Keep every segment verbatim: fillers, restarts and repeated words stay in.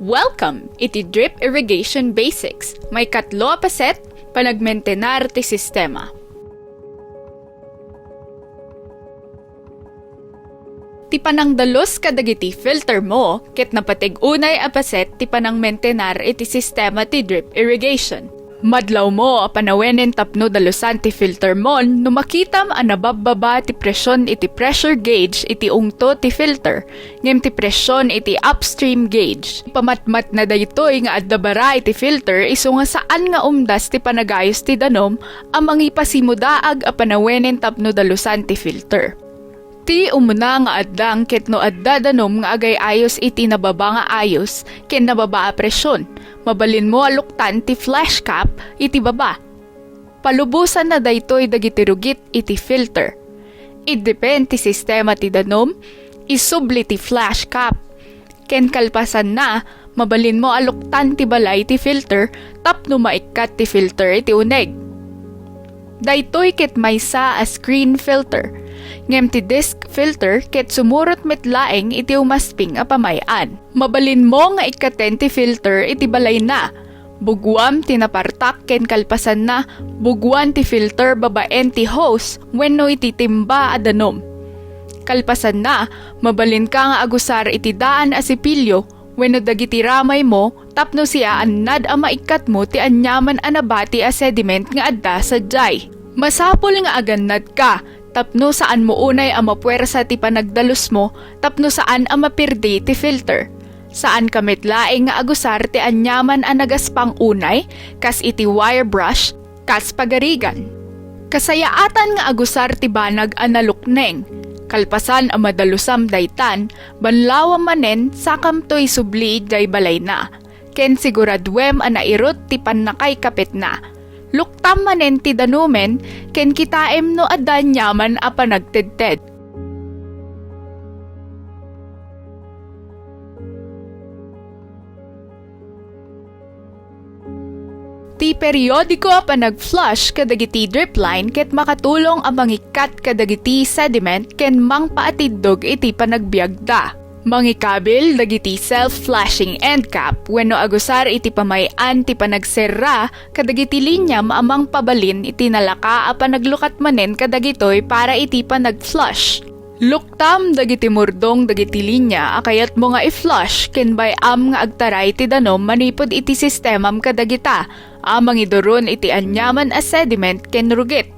Welcome iti Drip Irrigation Basics. Maikatlo a paset, panagmentenar ti sistema. Ti panangdalus kadagiti filter mo ket napateg unay a paset ti panangmentenar iti sistema ti drip irrigation. Madlawmo a panawenen tapno dalusan ti filter mo no makitam a nababbaba ti presion iti pressure gauge iti ungto ti filter, ngem ti presion iti upstream gauge. Pamatmatna daytoy nga adda bara iti filter isu nga saan nga umdas ti panagayos ti danum a mangipasimudaag a panawenen tapno dalusan ti filter. Ti umuna nga addang ket no adda danum nga agay-ayos iti nababa nga ayos ken nababa a presion, mabalinmo a luktan ti flash cap iti baba. Palubosanna daytoy dagiti rugit iti filter. Iddepen ti sistema ti danum, isubli ti flash cap. Ken kalpasanna, mabalinmo a luktan ti balay ti filter tapno maikkat ti filter iti uneg. Daytoy ket maysa a screen filter. Ngem ti disc filter ket sumurot met laeng iti umasping a pamay-an. Mabalinmo nga ikkaten ti filter iti balayna. Buguam ti napartak ken kalpasanna, buguan ti filter babaen ti hose wenno iti timba a danum. Kalpasanna, mabalinka nga agusar iti daan a sipilyo wenno dagiti ramaymo tapno siyaannad a maikkatmo ti aniaman a nabati a sediment nga adda sadiay. Masapul nga agannadka tapno saanmo unay a mapuersa ti panagdalusmo tapno saan a mapirdi ti filter. Saanka met laeng nga agusar ti aniaman a nagaspang unay, kas iti wire brush, kas pagarigan. Kasayaatan nga agusar ti banag a nalukneng. Kalpasan a madalusam daytan, banlawam manen sakamto isubli idiay balayna. Ken siguraduem a nairut ti pannakaikapetna. Luktam manen ti danumen, ken kitaem no adda aniaman a panagtedted. Ti periodiko a panag-flush kadagiti drip line ket makatulong a mangikkat kadagiti sediment ken mangpaatiddog iti panagbiagda. Mangikabil dagiti self-flushing end cap wenno agusar iti pamay-an ti panagserra kadagiti liniam a mangpabalin iti nalaka a panaglukat manen kadagitoy para iti panag-flush. Luktam dagiti murdong dagiti linia a kayatmo nga i-flush ken bay-am nga agtaray ti danum manipud iti sistemam kadagita a mangiduron iti aniaman a sediment ken rugit.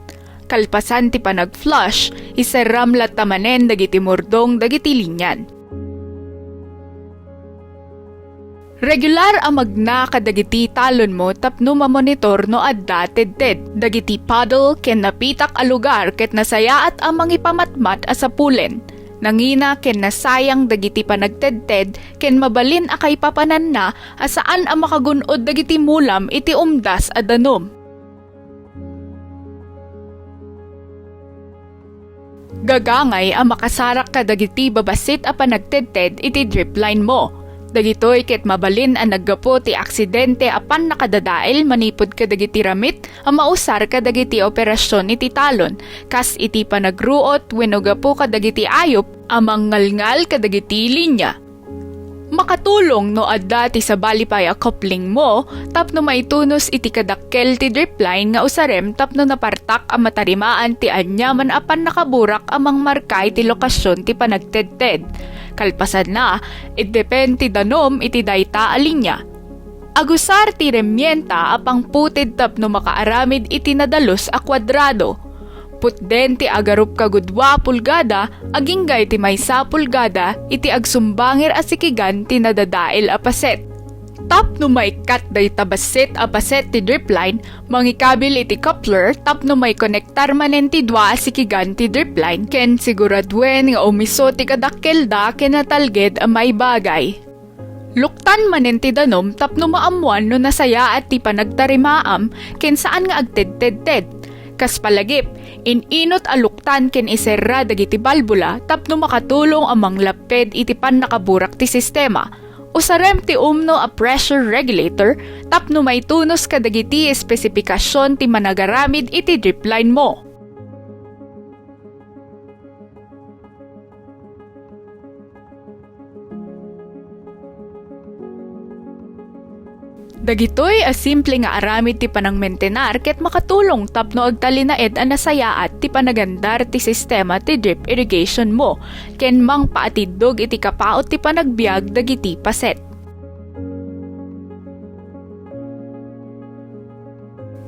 Kalpasan ti panag-flush, iserram latta manen dagiti murdong dagiti linian. Regular a magna kadagiti talonmo tapno mamonitor no adda tedted. Dagiti puddle ken napitak a lugar ket nasayaat a mangipamatmat a sapulen. Nangina ken nasayang dagiti panagtedted ken mabalin a kaipapananna a saan a makagun-od dagiti mulam iti umdas a danum. Gagangay a makasarak kadagiti babassit a panagtedted iti drip line mo. Dagitoy ket mabalin a naggapu ti aksidente a pannakadadael manipud kadagiti ramit a mausar kadagiti operasion iti talon, kas iti panagruot wenno gapu kadagiti ayup a mangngalngal kadagiti linia. Makatulong no adda ti sabali pay a coupling mo tapno maitunos iti kadakkel ti drip line nga usarem tapno napartak a matarimaan ti aniaman a pannakaburak a mangmarka iti lokasion ti panagtedted. Kalpasanna, iddepen ti danum iti dayta a linia. Agusar ti remienta a pangputed tapno makaaramid iti nadalus a kuadrado. Putden ti agarup ka gudua a pulgada agingga iti maysa a pulgada iti agsumbangir a sikigan ti nadadael a paset. Tapno maikkat dayta bassit a paset ti drip line, mangikabil iti coupler tapno maikonektar manen ti dua a sikigan ti drip line ken siguraduen nga umiso ti kadakkelda ken natalged a maibagay. Luktan manen ti danum tapno maammoan no nasayaat ti panagtarimaam ken saan nga agtedtedted. Kas palagip, in-inut a luktan ken iserra dagiti balbula tapno makatulong a manglapped iti pannakaburak ti sistema. Usarem ti umno a pressure regulator tapno maitunos kadagiti espesipikasion ti managaramid iti drip line mo. Dagitoy a simple nga aramid ti panangmentenar ket makatulong tapno agtalinaed a nasayaat ti panagandar ti sistema ti drip irrigation mo ken mangpaatiddog iti kapaut ti panagbiag dagiti paset.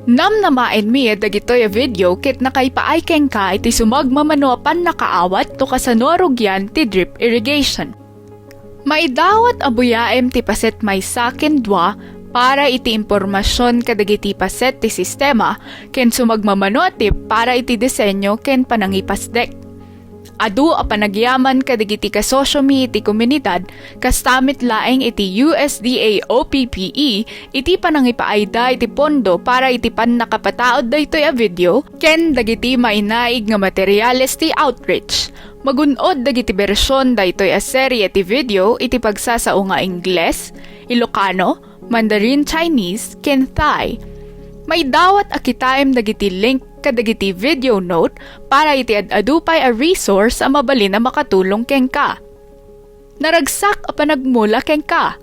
Namnamaenmi a dagitoy a video ket nakaipaay kenka iti sumagmamano a pannakaawat no kasano a rugian ti drip irrigation. Maidawat a buyaem ti paset maysa ken dua para iti impormasion kadagiti paset ti sistema ken sumagmamano a tip para iti disenyo ken panangipasdek. Adu a panagyaman kadagiti kasosiomi iti komunidad, kasta met laeng iti U S D A O P P E, iti panangipaayda iti pondo para iti pannakapataud daytoy a video ken dagiti mainaig nga materiales ti outreach. Magun-od dagiti bersion daytoy a serie ti video iti pagsasao nga Ingles, Ilocano, Mandarin Chinese, ken Thai. Maidawat a kitaem dagiti link kadagiti video note para iti ad-adu pay a resource a mabalin a makatulong kenka. Naragsak a panagmula kenka.